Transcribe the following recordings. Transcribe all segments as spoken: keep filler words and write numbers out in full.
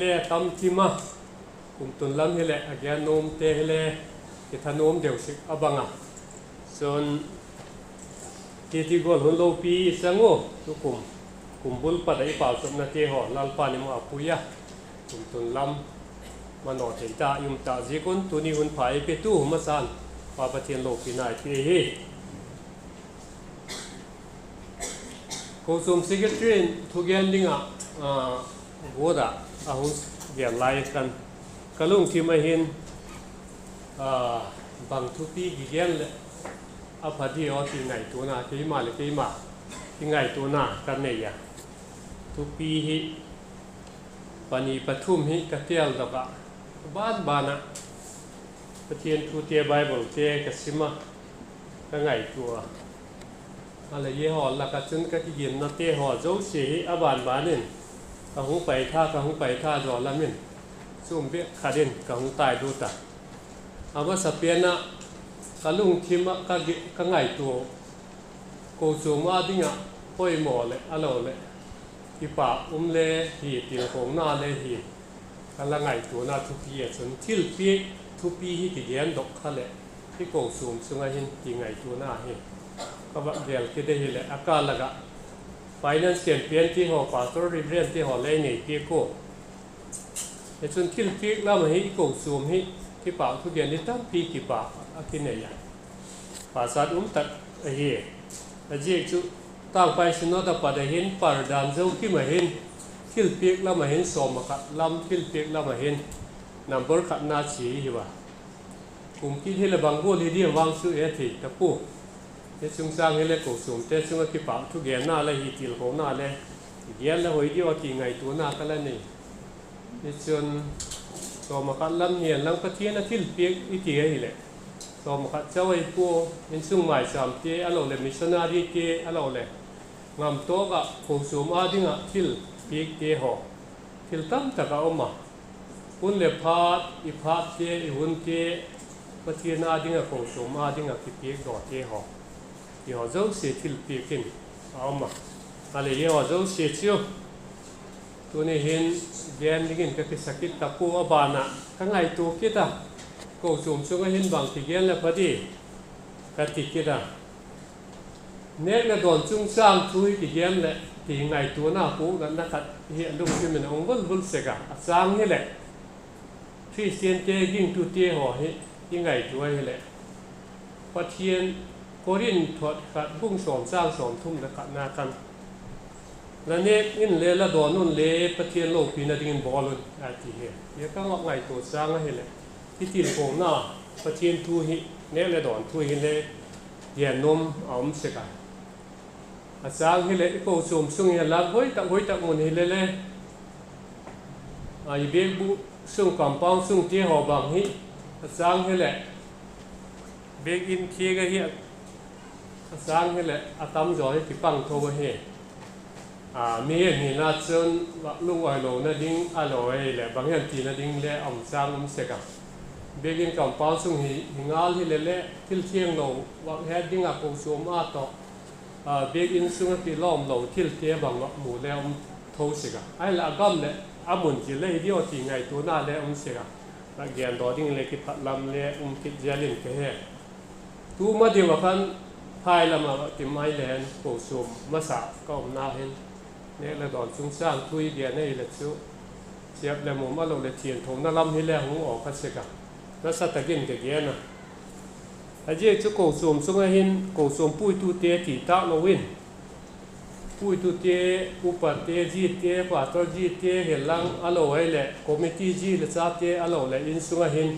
le tam thim a, kum tun lam hileh a gen nuamte hile kithanuam deu sek a bang a. Chun, titi gual hun lopi i chang u, tukum, kum bul pat ah i pauchapnate haw Lalpa'n i ma a pui a, kum tun lam manaw thei ta i um ta ziak un tuni hun pha ei petu masa'n Pa Pathian lopina i pia hi. Kochuam secretary in thugen ding ah, ah, guat ah a hung gen lai khan ka lungthim ah hin, ah, bang thupi kigen leh a pha di aw ti ngaituana keima leh keima kingaituana ka nei a. Thupi hi pani pathum hi ka teldok ah, ban ban ah Pathian thute Biblete ka sim a, ka ngaitua a. A leh zia haw lak ah chun ka kiginnate haw zosia hi a ban ban in ka hung paitha, ka hung paitha zaw lam in, chuam bêk khat in ka hung tailut a. A masapen ah ka lungthim ah ka gi-, ka ngaitua kochuam â ding ah poimaw leh a lo leh kipâk um le hi, tilkona le hi, ka la ngaituana thupi ah chun thilpiak thupi hi kigendok kha leh i kochuam chung ah hin ti ngaituana hi ka va gel kit ahileh a kâl lak ah finance campaign ti haw, pastor reverend ti haw le nei piak ua. Hichun thilpiak lam ah hi i kochuam hi kipâk thugen hi tampi kipâk a kinei a, pachat um tak ahi. A ziak chu Tângpai Synod a pat ah hin pardan zo kim ah hin thilpiak lam ah hin sawm ah khat lam, thilpiak lam ah hin number khatna chi hi a. Kum kit hileh bang gual hi diam vang chu e thei ta pua. Hi chungchâng hileh kochuamte chung ah kipâk thugenna le hi tilkona le gen le hoi diu a ti ngaituana ka la nei. Hichun sawm ah khat lam hi'n lang Pathian a thilpiak i ti ahileh sawm ah khat chau ahi pua, insung maichâmte a lo leh missionaryte a lo leh ngamtawk ah kochuam â ding ah thilpiakte haw thil tamtak a um a. Hun leh phat, i phatte, i hunte Pathian â ding ah, kochuam â ding ah kipiakdawte haw, ti haw zosia thilpiak in a um a. A leh hi haw zosia chu tuni hin gen dingin ka kisa kit ta pua, a ban ah ka ngaitua kit a, kochuam chung ah hin bang ti gen leh pha di ka ti kit a. Nêk leh dawn chungchâng thu hi kigen leh ti ngaituana puknatna khat hi a lungthim in a hung vul vul sek a. A châng hileh Khristiante gingtute haw hi i ngaitua ahileh Pathian, Korinth thot khat bung sawm châng sawmthum leh khatna khan, la nêk inle la dawn unle Pathian lopina dingin bawl un a ti hi. Zia ka ngaitua châng ahileh i tilkona Pathian thu hi, nêk leh dawn thu hile gen nuam a um sek a. A châng hileh i kochuam sung hi a lak hoi tak hoi tak mun hile le, a i biakbûk sung compound sungte haw bang hi, a châng hileh biakin thiang ahi, a châng hileh a tam zaw hi kipang tho ahi. A, mi hina chun vak lungawilona ding a lo ahileh bang hem tina ding le a um châng um sek a. Biakin compound sung hi, hi ngal hile le thil thianglo vak het ding ah kochuam â tawh, a, biakin sung ah kilawmlo thilte bang vak mu le um tho sek a. Ahileh a gam leh a mun zil le hi diu a ti ngaituana le um sek a. A gendaw ding le kiphat lam le um kit zel in ka he. Tu ma diu ah khan phai lam ah vak ti mai leng kochuam masa ka umna hin nêk leh dawn chungchâng thu i gen ahileh chu chiap leh mum a lo leh thiangthona lam hile hung aw kha sek a, nasa tak in ka gen a. A ziak chu kochuam chung ah hin kochuam puitute ti tâk lo in, puitute, upate, zite, pastor zite hi lang a lo ahileh committee zi leh chate a lo leh insung ah hin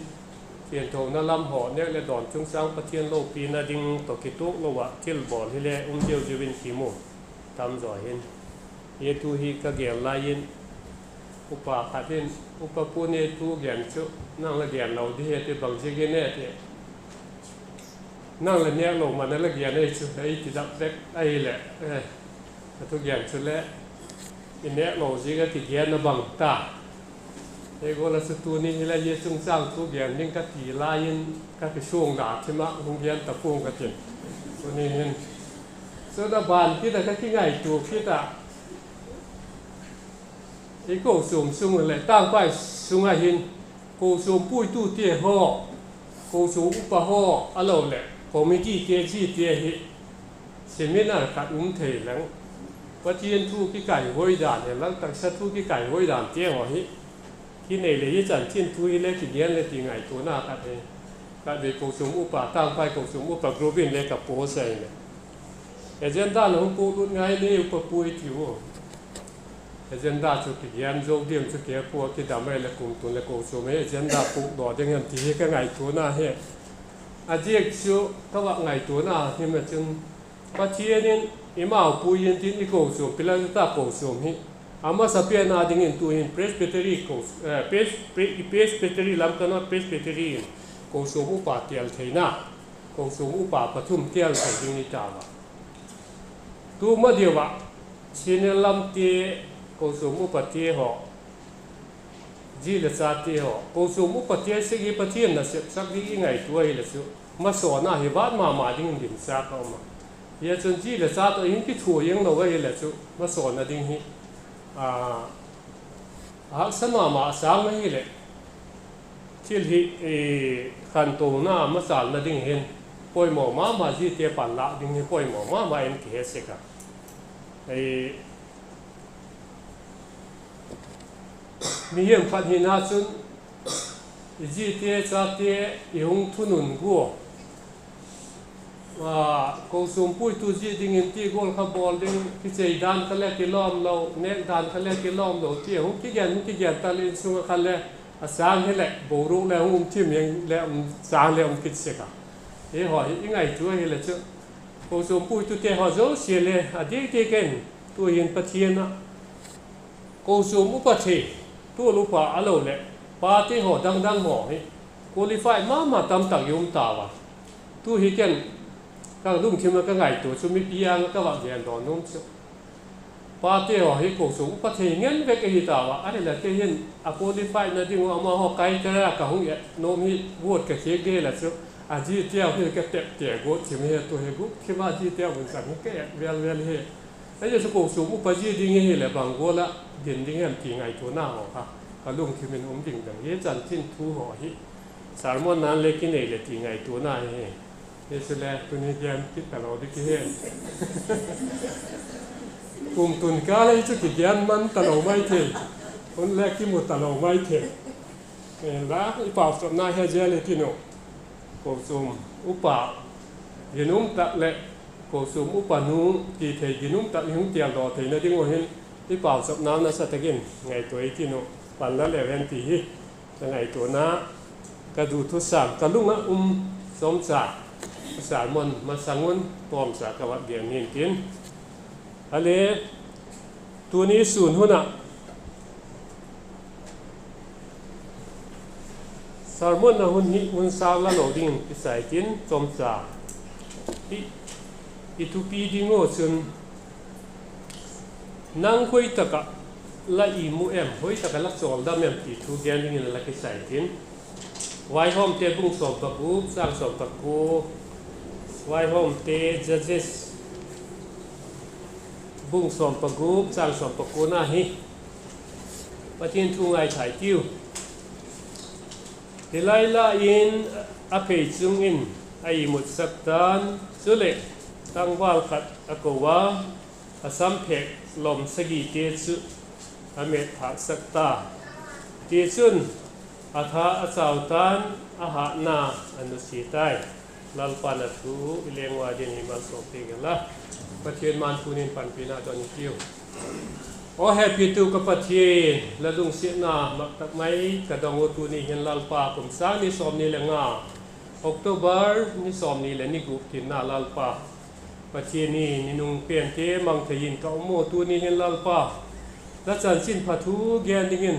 thiangthona lam haw, nêk leh dawn chungchâng Pathian lopina ding tawh kituak lo ah thil bawl hile um ziau ziau in kimu tam zaw hin. Hi thu hi ka gen lai in, upa khat in, Upa Pu, i thu gen chu nang la gen lo di hi, ti, bang ziakin e ti. Nang la nêklo man a la gen ei chu, ei ti dak bek ahileh, a thugen chu le i nêklo ziak a kigen a bang ta. Ei gual a chu tuni hile zia chungchâng thu gen ding ka ti lai in ka kisuang da thim ah hung gen ta pua'ng ka tin. Tuni hin chu da ban kit a ka kingaitua kit a. Ei kochuam sung leh tângpai sung ah hin, kochuam puitute haw, kochuam upa haw, a lo leh committeete, zite hi seminar khat um thei leng, Pathian thu kikaihuai dan, Lal taksa thu kikaihuai dante haw hi kinei leh, hi chanchin thu hi le kigen le ti ngaituana khat hi, khatvei kochuam upa, tângpai kochuam upa group in le ka post ahi le, agenda la hung puaklut ngai le upa pu i tiu. Agenda chu kigen zo diam chu kei pua kidam ei leh, kum tun leh kochuam ei agenda puakdaw ding hem ti hi ka ngaituana hi. A ziak chu ka vak ngaituana him a chun, Pathian in eimau pui intin i kochuam, Pilar ta kochuam hi, a masapen a dingin tu'hin Presbytery, Presbytery, lam ka not Presbytery in kochuam upa tel theina, kochuam upa pathum tel thei ding i ta a. Tu ma deu ah senior lamte, kochuam upate haw, zi le chate haw, kochuam upate sek hi Pathian nasepsak ding i ngaitua ahile chu, masawn a hi vât ma ma dingin ginchâk a um a. Hia chun zi le cha tawh hin kithuai ing lo ahile chu, masawnna ding hi a haksa ma ma sâng ahileh, thil hi khantona masâlna ding hin poimaw ma ma, zite panlâk ding hi poimaw ma ma in kihe sek a. Mihem khat hina chun i zite chate i hung thunun gua, kochuam puitu zi dingin ti gual kha bawl ding, kichei dan kha le kilawm lo, nêk dan kha le kilawm lo ti a hung kigen, hung kigen ta le, insung ah kha le a sâng hileh boruak le hung um thim ing le, um sâng le um kit sek a. Hi haw hi i ngaitua ahile chu, kochuam puitute haw zosia le a dik dik in, tu'hin Pathian ah kochuam upa thei, tual upa a lo leh pate haw dang dang haw hi qualify ma ma tamtak i um tau a. Tu hi ken ka lungthim ah ka ngaitua chu mipi âng ah ka vak gen dawn nuam chu, pate haw hi kochuam upa thei ngen vek ahi tau a, ahileh kei hin a qualifyna ding uh amahaw criteria ka hung et nuam hi, vote ka khiak ding hileh chu, a ziteu hi ka tepte guat thim hi, tu hi guk thim a ziteu un chan hi ka et vel vel hi. Ahi chu kochuam upa zi ding hileh bang gual ah din ding hem ti ngaituana haw kha ka lungthim in um ding dang hi, chanchin thu haw hi sermon nan le kinei leh ti ngaituana hi. Hi chu le tuni gen kit talo ding kihi. Kum tun kâl hi chu kigen man talo mai thei, hun le kimu talo mai thei. La i pauchapna he zel i tin uh, kochuam upa ginum tak leh kochuam upa nu ti thei ginum tak i hung tialdaw theina ding uh hin, i pauchapna nasa tak in ngaitua i tin uh, panla leu hen ti hi ka ngaituana, ka du thusam ka lung ah um chawmcha, sermon masang un tawmcha ka vak gen intin, ale, tuni sûn hun ah sermonna hun hi hun sâng la lo dingin kisai tin, chawmcha i thupi ding uh chun, nang khoi tak ah la imu em, khoi tak ah la chawldam em ti thu gen dingin la kisai tin, Vaihawmte bung sawm pagup châng sawm pakua, Vaihawmte, Judges bung sawm pagup châng sawm pakuana hi Pathian thu ngaithai tiu. Delilah in a phei chung in a imutsak ta'n, chuleh tangval khat a ko a, a samphêk lawm sagite chu a mêtphâksak ta. Tichun, a tha a chau ta'n, a hâtna a nusia tai. Lalpa'n a thu i leng ua dingin malsawmpiak hen la. Pathian mantun in panpina don i tiu. Aw hepitu ka Pathian, la lungsiatna mak tak mai ka dong uh tuni hin Lalpa, kum sâng ni sawmni le nga, October ni sawmni leh ni guk tinna Lalpa, Pathian ni, ni nung pente mang thei in ka um uh tuni hin Lalpa, la chanchinpha thu gen dingin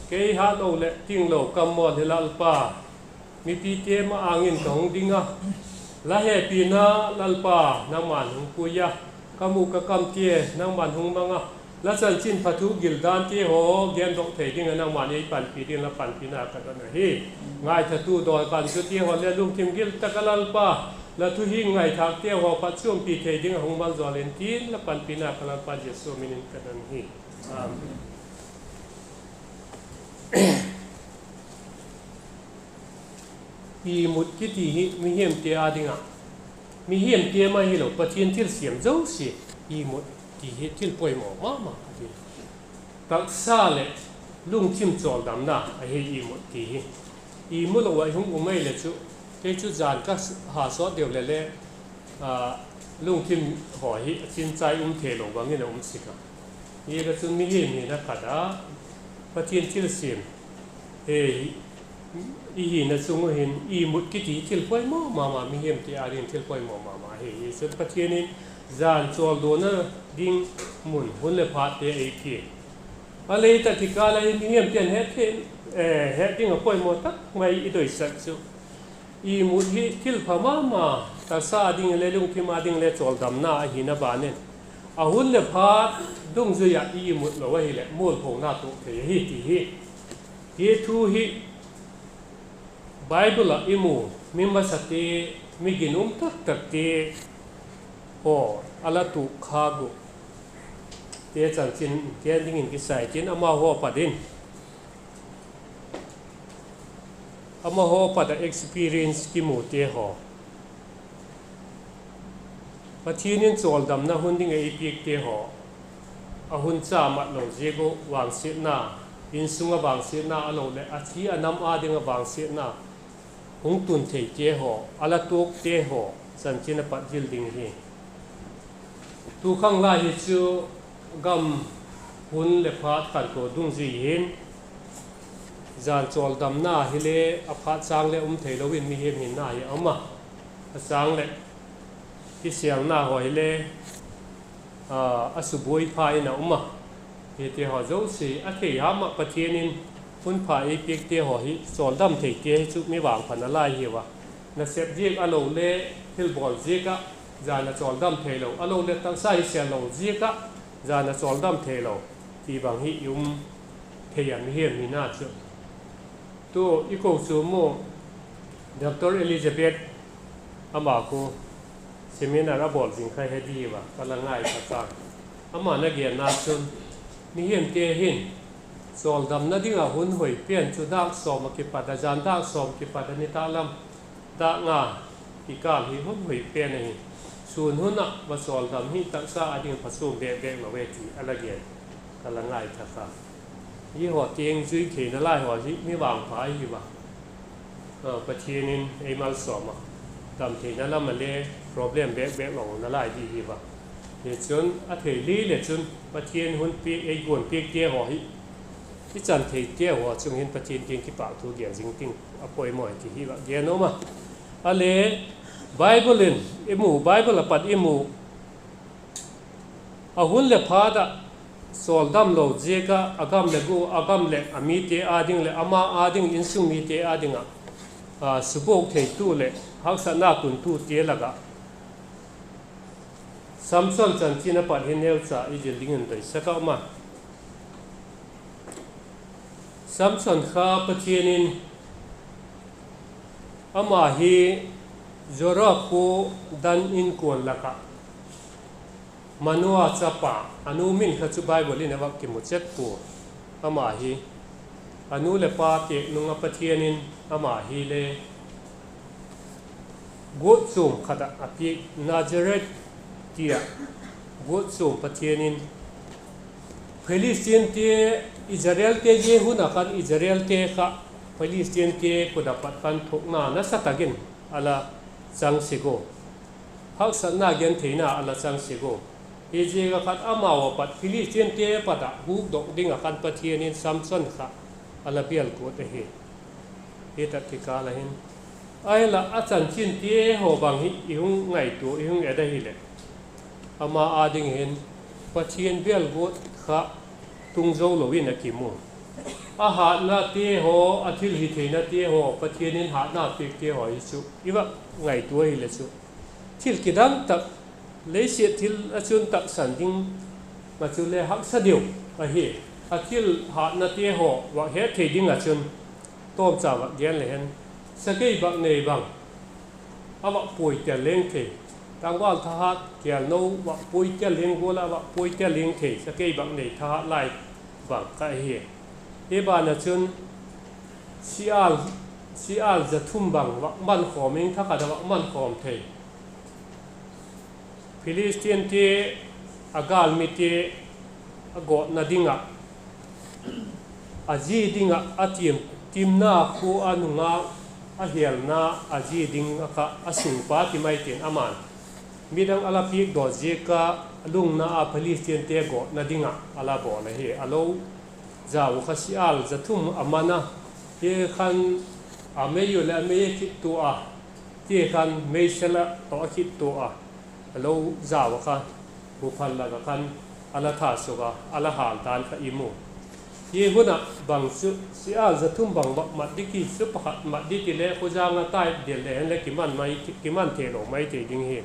kei hatlo leh tinglo ka mawl hi Lalpa, mipite ma-âng in ka hung ding a, la hepina Lalpa nangma'n hung pui a, ka mu ka kamte nangma'n hung mang a, la chanchinpha thu gildante haw gendok thei ding ah nangma'n ei panpi dingin la panpina ka don ahi. Ngaithatu dawikantute haw le lungthim gil tak ah Lalpa, la thu hi ngaithâkte haw phatchuampi thei ding ah hung maljawl intin, la panpina ka Lalpa Jesu min in ka don hi. Amen. Imut kiti hi mihiamte â ding ah, mihiamte ma hilo, Pathian thilsiam zosia imut ti hi thil poimaw ma ma ahi. Taksa leh lungthim chawldamna ahi imut ti hi. Imu lo ah i hung um ei le chu, kei chu jan ka ha sawt deu le le, lungthim haw hi a chinchai um theilo bang in a um sik a. Ziak ah chun mihiam hina khat a Pathian thilsiam i hina chung uh hin imut kiti thil poimaw ma ma, mihiamte â ding thil poimaw ma ma ahi. Hi chun Pathian in jan chawldawnna ding mun, hun leh phatte ei pia a, lei tak kikâl ah hin mihiamte'n het ding a poimaw tak mai i doisak chu, imut hi thil pha ma ma, taksa â ding le lungthim â ding le chawldamna ahina ban in, a hun leh phat dungzui ah i imut lo ahileh mualphona tuak thei ahi ti hi. Hi thu hi Bible ah i mu, mi masate, mi ginum tak takte haw a la tuak khâk uh te chanchin gen dingin kisai tin, amahaw pat in, amahaw pat ah experience kimute haw, Pathian in chawldamna hun ding a ei piakte haw, a hun cha mat lo ziak uh vangsiatna, insung ah vangsiatna a lo leh a thi a nam â ding ah vangsiatna hung tun theite haw, a la tuakte haw chanchin a pat zil ding hi. Tu khang lai hi chu gam hun leh phat khantua dungzui hin, jan chawldamna hile a phat châng leh um theilo in mihiam hina hi a um a, a châng leh kisêlna haw hile a subuai pha in a um a. Hiti haw zosia a thei ham ah Pathian in hun pha ei piakte haw hi chawldam theite hi chu mi vangpha nalai hiu a. Nasep ziak a lo le thilbawl ziak ah jan a chawldam theilo, a lo leh taksa hi sêl lo ziak ah jan a chawldam theilo ti bang hi i um thei a, mihiam hina chu. Tu i kochuam u Doctor Elizabeth, ama khu seminar a bawl zing kha he di ua, ka la ngaitha kha. Ama'n a genna chun, mihiamte hin chawldamna ding ah hun hoi pen chu dâk sawm ah kipat a, jan dâk sawm kipat a, nitâk lam dâk nga kikâl hi hun hoi pen ahi. Sûn hun ah va chawldam hi taksa â ding pha chuam bêk bêk lo e ti a la gen, ka la ngaitha kha. Hi haw tiang zui theina lai haw hi mi vangpha i hiu a. Pathian in ei malsawm a, dam theina lam ah le problem bêk bêk lo nalai di hiu a. Hichun a thei le le chun Pathian hun piak, ei guan piakte haw hi i chan theite haw chung hin Pathian kiang kipâkthu gen zing ding a poimaw ti hi va gen um a. A le Bible in i mu, Bible ah pat i mu, a hun leh phat ah chawldam lo ziak ah a gam leh gu, a gam leh a mite â ding leh ama â ding, insung mite â ding ah subuak theitu leh haksatna tuntute lak ah Samson chanchin a pat hin neucha i zil dingin doisak a um a. Samson kha Pathian in ama hi Zora khua Dan inkuan lak ah Manoa chapa, a nu min kha chu Bible in a vak kimu chet pua. Ama hi a nu leh pa têk nung ah Pathian in ama hile guat chuam khat ah a piak, Nazareth ti ah guat chuam Pathian in Philistinte, Israelte zia hun ah khan Israelte kha Philistinte khut ah pat khan thokna nasa tak in a la chang sik u, haksatna gentheina a la chang sik u. Hiziak ah khan amau ah pat Philistinte pat ah hukdok ding ah khan Pathian in Samson kha a la bial guat ahi. Hi tak kikâl ah hin, ahinla a chanchinte haw bang hi i hung ngaitua, i hung et ahileh, ama â ding hin Pathian bial guat kha tung zo lo in a kimu. A hâtnate haw, a thilhitheinate haw, Pathian in hâtna piakte haw hi chu i va ngaitua ahile chu, thil kidang tak, leisiat thil ah chun taksan ding ah chule haksa deu ahi. A thil hâtnate haw va het thei ding ah chun, tawmcha va gen le hen, sakei bak nei bang a va puai tel leng thei, tangval thahat kelno va puai tel leng gual ah va puai tel leng thei, sakei bak nei thahat lai bang kha ahi. Hi ban ah chun Sial sial za thum bang vak man khawm in, thakhat a vak man khawm thei. Philistinte a gâlmite a gawtna ding ah, a zi ding ah a tiam, timna khua a nungak a hialna a zi ding ah kha a sungpa ti mai tin ama'n midang a la piakdaw ziak a, lungna a Philistinte gawtna ding ah a la bawl ahi. A lo zau kha sial za thum a man a, ti khan a mei u leh a mei a khittua a, ti khan meisel ah tawh a khittua a, a lo zau a kha buphal lak ah khan a la thasuk a, a la hâl dan kha i mu. Hi hun ah bang chu sial za thum bang vak mat di ki chu pakhat mat di ti le khuzang a tai del le hen le kiman thei lo mai thei ding hi.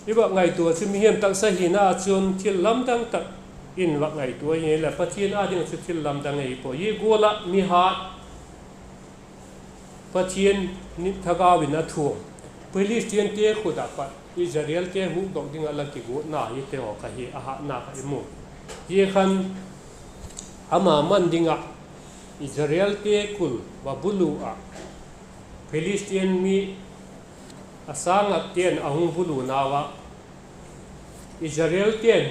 I vak ngaitua chu mihing taksa hina ah chun thil lamdang tak in vak ngaitua hileh Pathian â ding ah chu thil lamdang ahi pua. Hi gual ah mi hat Pathian thagau in a thuam, Philistinte khut ah pat Israelte hukdok ding ah la kiguatna hite haw kha hi a hatna kha i mu. Hi khan ama man ding ah Israelte kul va bulu ah Philistine mi a sâng akte'n a hung bulu nau ah, Israelte'n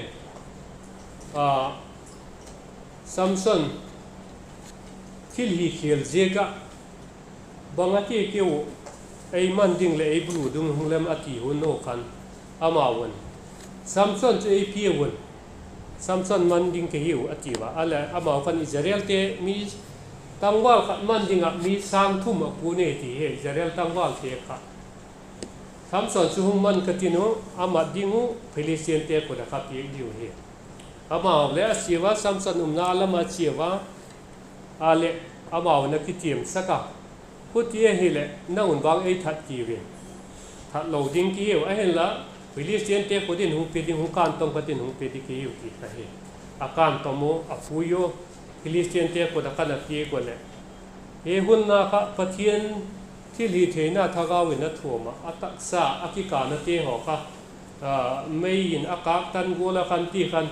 Samson thil hi khial ziak ah bang a ti kiu, ei man ding leh ei bulu ding hung lem a ti hun u khan, amau'n, Samson chu ei pia un, Samson man ding ka hiu a ti ua. A leh amau khan Israelte mi tangval khat man ding ah mi sâng thum a pua nei ti hi, Israel tangvalte kha Samson chu hung man ka tin u, a mat ding u Philistinte khut ah kha piak diu hi. Amau le a chia ua, Samson umna lam a chia ua, a leh amau'n a kitiamsak a, Huti ahileh nang un vang ei that kiu in, that lo ding ki hiu, ahinla Philistinte khut in hung pia ding, hung kântom ka tin hung pia ding ki hiu, ti kha hi. A kântom u, a pui u, Philistinte khut ah khan a piak ua leh, hi hun a kha Pathian thilhitheina thagau in a thuam ah, a taksa a kikânate haw kha mei in a kâk tan gual ah khan ti khan,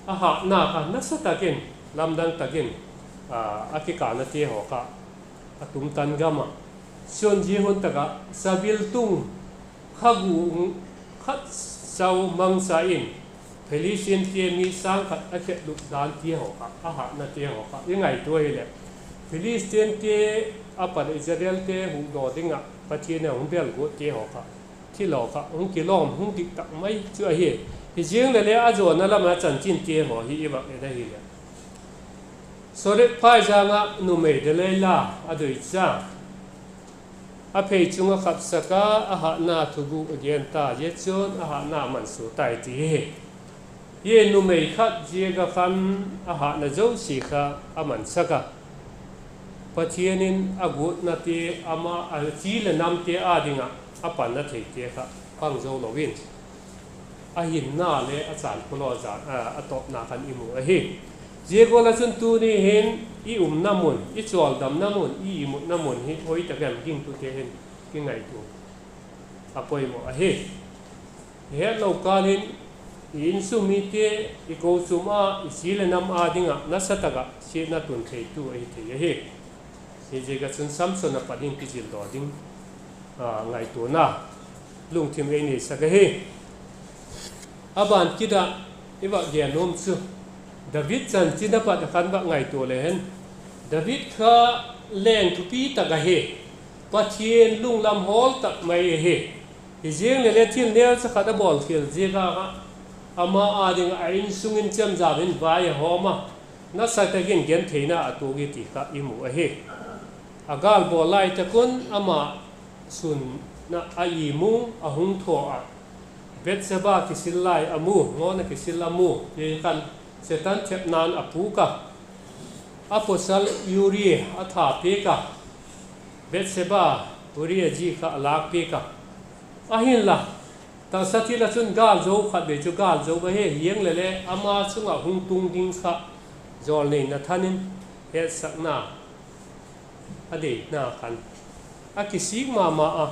a hatna kha nasa tak in, lamdang tak in a kikânate haw kha a tum tan gam ah, chun zia hun tak ah sabiltung kha gu khat chau mangsa in Philistinte mi sâng khat a khetlup dan ti haw kha, a hatnate haw kha i ngaitua hileh, Philistinte a pat Israelte hukdaw ding ah Pathian a hung bel guatte haw kha, thil haw kha hung kilawm hung dik tak mai chu ahi. Hi ziang leh le a zawna lam a chanchinte haw hi i vak en ahileh, Sorek phaizang ah numei Delaila a doi cha, a phei chung ah khapsak a, a hatna thuguk a gen ta, zia chun a hatna man sua tai ti hi. Hi numei khat ziak ah khan a hatna zosia kha a mansak a, Pathian in a guatnate, ama a chi leh namte â ding ah a panna theite kha pang zo lo in, a hinna le a chan khawlaw zan a tawpna khan i mu ahi. Zia gual ah chun tuni hin i umna mun, i chawldamna mun, i imutna mun hi hoi tak em, gingtute hin kingaitua a poimaw ahi. I hetlo kâl in i insung mite, i kochuam a, i chi leh nam â ding ah nasa tak ah siatna tun theitu ahi thei ahi. Hiziak ah chun Samson a pat in kizildaw ding ngaituana lungthim ei neisak ahi. A ban kit ah i vak gen nuam chu David chanchin a pat a khan vak ngaitua le hen, David kha leng thupi tak ahi, Pathian lunglam hawl tak mai ahi. Hi ziang leh le thil neucha khat a bawlkhial ziak a kha, ama â ding ah a insung in chemjam in vai a hawm a, nasa tak in gentheina a tuak i ti kha i mu ahi. A gâl bawl lai tak un ama sun ah a imu a hung thaw ah, Bathsheba kisil lai a mu, ngawn ah kisil a mu, hi khan Setan thepna'n a pûk a, a pawsal Uria a tha piak a, Bathsheba, Uria zi kha a lâk piak a. Ahinla, taksa thil ah chun gâl zo khatvei chu gâl zo ahi, hiang leh le ama chung ah hung tung ding kha jawlnei Nathan in hetsakna a deina khan a kisik ma ma a.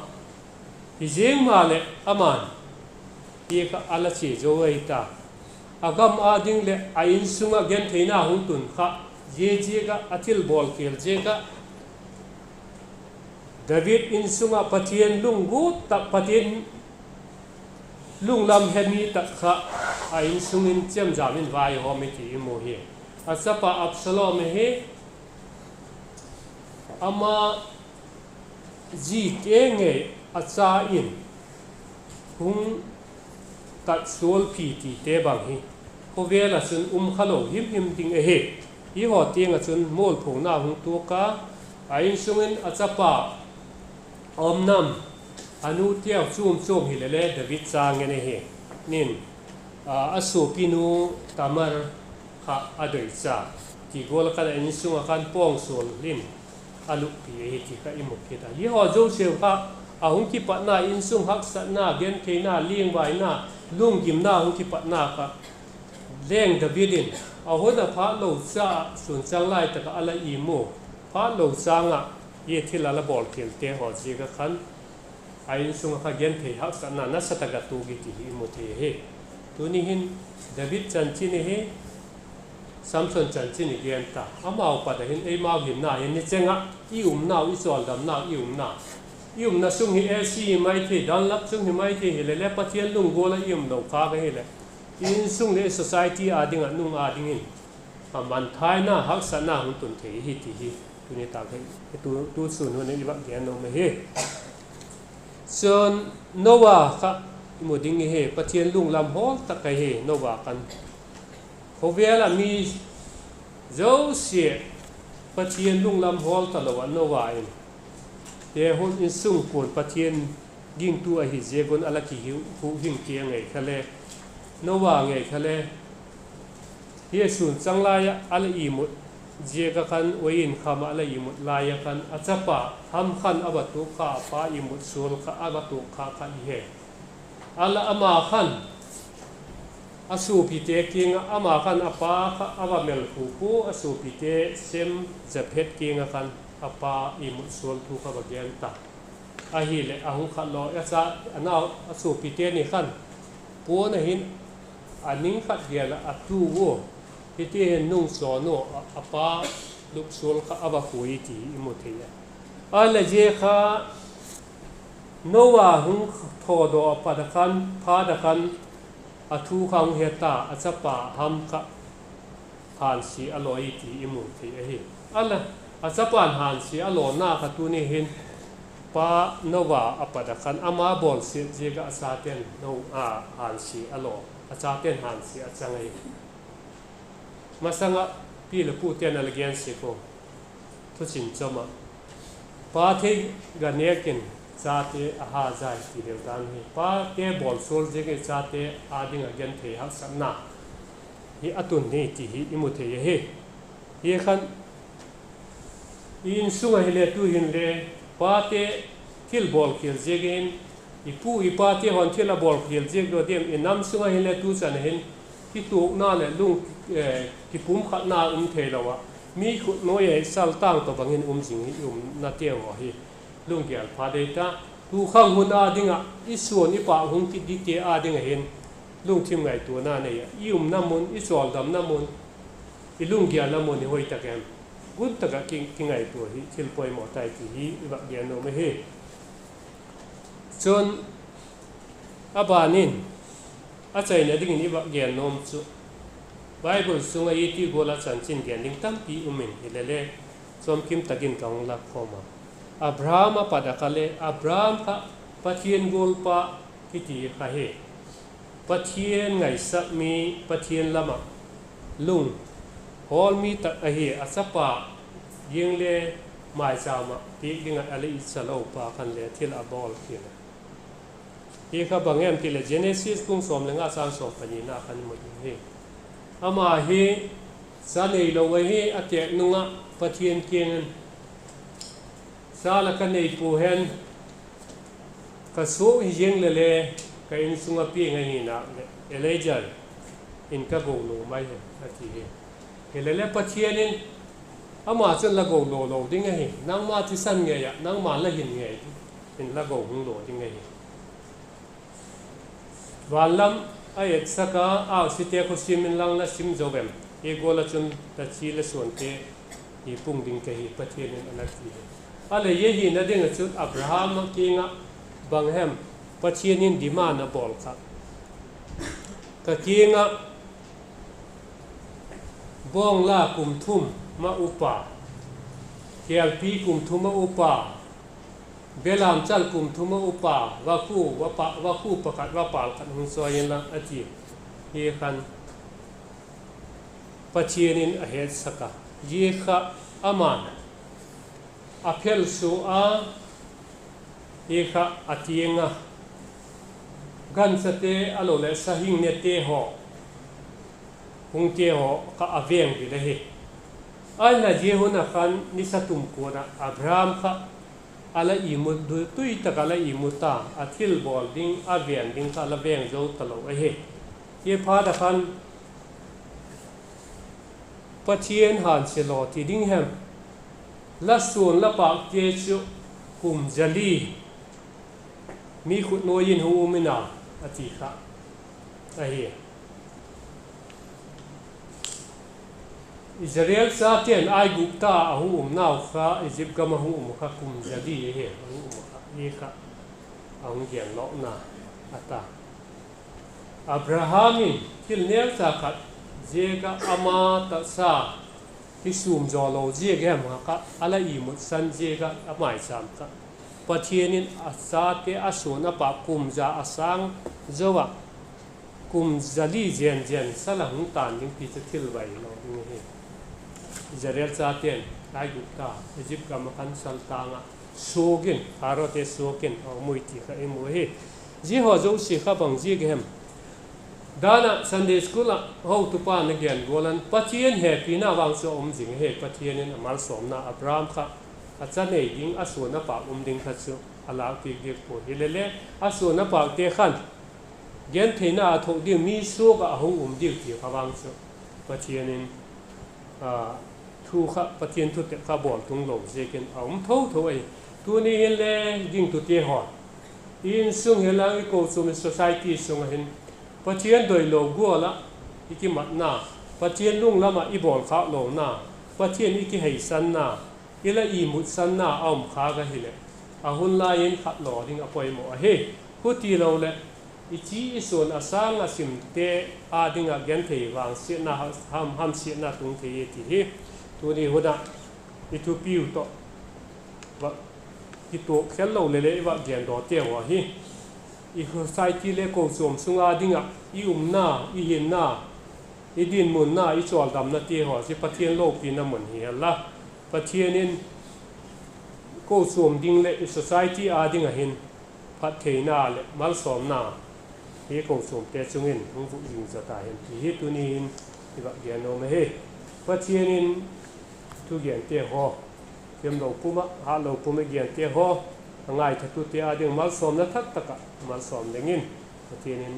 Hi ziang maleh ama'n hi kha a la chia zo ahi ta. A gam â ding leh a insung ah gentheina hung tun kha, zia ziak ah a thil bawlkhial ziak ah David insung ah Pathian lunggut tak, Pathian lunglam he mi tak kha a insung in chemjam in vaihawm i ti i mu hi. A chapa Absalom hi ama zite ngei a cha in hung tat sualpi tite bang hi khawvel ah chun um kha lo himhim ding ahi. Eihaw tiang ah chun mualphona hung tuak a, a insung in a chapa Amnon, a nuteu chuam chuam hile le David cha ngen ahi. Nin, a, a suapinu Tamar kha a doicha, ti gual khan a insung ah khan pawngsual in a luppi ahi ti kha i mu kit a. Eihaw zosia kha a hung kipatna, insung haksatna, gentheina, liangvaina, lunggimna hung kipatna kha leng David in a hun a phat lo cha, sûn chang lai tak ah a la imu, phat lo châng ah i thil a la bawlkhialte haw ziak ah khan a insung ah kha genthei haksatna nasa tak ah tuak i ti hi i mu thei ahi. Tuni hin David chanchin hi Samson chanchin i gen ta. Amau pat ah hin eimau hinna hin ni cheng ah i umnau, i chawldamnau, i umna, i umna sung hi A C hi mai thei, Dunlop sung hi mai thei, hile le Pathian lunggual ah i um lo khâk ahileh, i insung leh society â ding ah, nung â dingin a mangthaina, haksatna hung tun thei hi ti hi tuni tak hi, tu, tu sûn hun ah i vak gen nuam ahi. Chun Noah kha i mu ding i hi, Pathian lunglam hawl tak ahi Noah khan. Khawvel ah mi zosia Pathian lunglam hawl talo ah Noah in, te hun insungkuan Pathian gingtu ahi ziak un a la kihuhhing ti a ngei kha le, Noah ngei kha le, hi sûn chang lai ah a la imut ziak ah khan, uain kham ah a la imut lai ah khan a chapa Ham khan a va tuak kha, a pa imut sual kha a va tuak kha kha i he. A la ama khan a suapite kiang ah, ama khan a pa kha a va melkhu pua, a suapite Sem, Japhet kiang ah khan a pa imut sual thu kha va gen ta. Ahileh a hung khat law, a cha, a nau, a suapite ni khan puan ah hin a ning khat gel ah a tu ua, hiti hin nung sawn ua, a, a pa lupsual kha a va khui ti i mu thei a. A leh zia kha Noah hung thawdaw a pat a khan, phat a khan, a thu kha hung he ta, a chapa Ham kha hânsia a lawi ti i mu thei ahi. A la, a chapa'n hânsia a lawna kha tuni hin pa Noah a pat a khan ama bawlsiat ziak ah a chate'n No, a, hânsia a law, a chate'n hânsia a chang ahi. Masang ah pi leh pute'n a la gen sek u, thuchin chom ah, pa theiga nêk in chate a ha zai ti deu dan hi, pate bawlsual ziak in chate â ding ah genthei haksatna hi a tun hi ti hi i mu thei ahi. Hi khan i insung ah hile tu hinle, pate thil bawlkhial ziak in, i pu i pate haw'n thil a bawlkhial ziak daw diam, i nam sung ah hile tu chan a hin kituakna leh lung, eh, kipumkhatna um theilo ah, mi khut nuai ah sal tâng tawh bang in um zing hi i umnateu haw hi lunggêl pha dei ta. Tu khang hun â ding ah i suan i pâk hung kit dingte â ding ah hin lungthim ngaituana nei ah, i umna mun, i chawldamna mun, i lunggêlna mun i hoi tak em, gun tak ah ki, kingaitua hi thil poimaw tai ti hi i vak gen nuam ahi. Chun, a ban in, a chaina dingin i vak gen nuam chu, Bible sung ah i ti gual ah chanchin gen ding tampi um in, hile le, chawmkim tak in ka hung lâk khawm a. Abraham a pat a kha le, Abraham kha Pathian gualpa kiti kha hi, Pathian ngaisak mi, Pathian lam ah lung hawl mi tak ahi. A chapa ging le maichâm ah piak ding ah a la itsa lo pa khan le thil a bawlkhial a. Hi kha bang em ti leh Genesis bung sawm le nga châng sawm panina khan i mu ding hi. Ama hi cha neilo ahi, a têk nung ah Pathian kiang in, Cha la ka nei pua hen, ka suak hi ziang le le, ka insung ah piang ahi nak leh Eliezer in ka go lo mai hen, a ti hi. Hile le Pathian in, Ama chun la go lo lo ding ahi, nangma thisan ngei ah nangma la hin ngei in la go hung lo ding ahi. Van lam a etsak a, Aksite khawsim inlang la sim zo em? Hi gual ah chun ta chi la suante hi pung ding ka hi, Pathian in a la ti hi. A lei a hina ding ah chun Abraham a kiang ah bang hem, Pathian in demand a bawl kha, ka kiang ah bawngla kum thum ma upa, kêlpi kum thum a upa, belamchal kum thum a upa, vakhu, va pa, vakhu pakhat, vapal khat hung chawi inla a ti. Hi khan Pathian in a hetsak a, zia kha ama'n a phelsua a, hi kha a tiang a, ganchate a lo leh sahingnete haw, hungte haw kha a veng ding ahi. Ahinla zia hun ah khan nisa tum kuan ah Abraham kha a la imut, tui tak ah la imut a, a thilbawl ding, a veng ding kha la veng zo talo ahi. Hi phat ah khan Pathian hânsia law ti ding hem, la suan la pâkte chu kum za li mi khut nuai in hung um in a, a ti kha ahi. Israel chate'n Aigupta a hung umnau kha, Egypt gam a hung um kha kum za li ahi, a hung um kha, hi kha a hung genlawkna a ta. Abraham in thil neucha khat ziak ah ama taksa kisûm zaw lo ziak hem kha a la imutsan ziak ah a maichâm kha, Pathian in a chate a suan a pâk kum za a sâng zo ah, kum za li zen zen sal a hung tan ding ti chu thil vai lo ding ahi. Israel chate'n Aigupta, Egypt gam ah khan sal tâng ah suak in, Pharaote suak in a um ui ti kha i mu ahi. Zia haw zosia kha bang ziak hem? Dan ah Sunday school ah hotupa'n a gen gual in Pathian hepina vang chu a um zing ahi. Pathian in a malsawmna Abraham kha a cha nei ding, a suan a pâk um ding kha chu a lâkpiak diak pua hile le, a suan a pâkte khan gentheina a thuak ding mi suak ah a hung um diu ti kha vang chu Pathian in thu kha, Pathian thutep kha bawl tung lo ziakin a um tho tho ahi. Tuni hin le gingtute haw, i insung hilang, i kochuam, i society sung ah hin Pathian doilo gual ah i kimatna, Pathian lunglam ah i bawlkhâk lona, Pathian i kiheisanna, i la imutsanna a um khâk ahileh, a hun lai in khat law ding a poimaw ahi. Huti lo leh, i chi i suan a sâng a simte â ding ah genthei vangsiatna, ham, hamsiatna tung thei e ti hi tuni hun ah i thupiu tawh va kituak khel lo le le i va gendawte haw hi, i society le kochuam sung â ding ah i umna, i hinna, i dinmunna, i chawldamnate haw hi Pathian lopina mun hi hen la, Pathian in kochuam ding leh i society â ding ah hin phattheina leh malsawmna hi kochuamte chung in hung vuk zing zaw ta hen ti hi tuni hin i va gen nuam ahi. Pathian in thugente haw, thiamlo pum ah, hâtlo pum ah i gente haw, a ngaithatute â ding malsawmna thak tak ah malsawm dingin Pathian in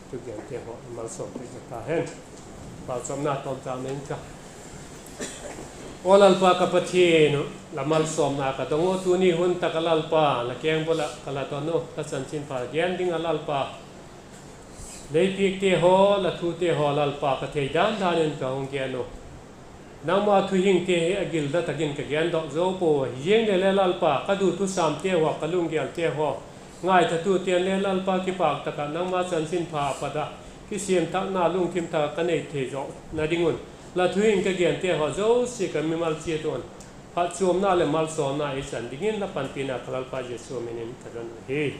thugente haw malsawm pek zaw ta hen. Pauchapna tawmchâk nei ing ka. Aw Lalpa ka Pathian, la malsawmna ka dong u, tuni hun tak ah Lalpa la kengbul ah ka la don u, la chanchinpha gen ding ah Lalpa, lei piakte haw, la thute haw Lalpa ka thei dan dan in ka hung gen u. Nangma thuhingte hi a gilda tak in ka gendok zo pua, hiziang le le Lalpa ka du thusâmte haw, ka lunggêlte haw, ngaithatute le Lalpa kipâk tak ah nangma chanchinpha a pat ah kisiam thakna lungthim thak ah ka nei thei zawna ding un, la thuhing ka gente haw zosia ka mimal chiat un phatchuamna leh malsawmna ei chan dingin la panpina ka Lalpa Jesu min in ka don u hi.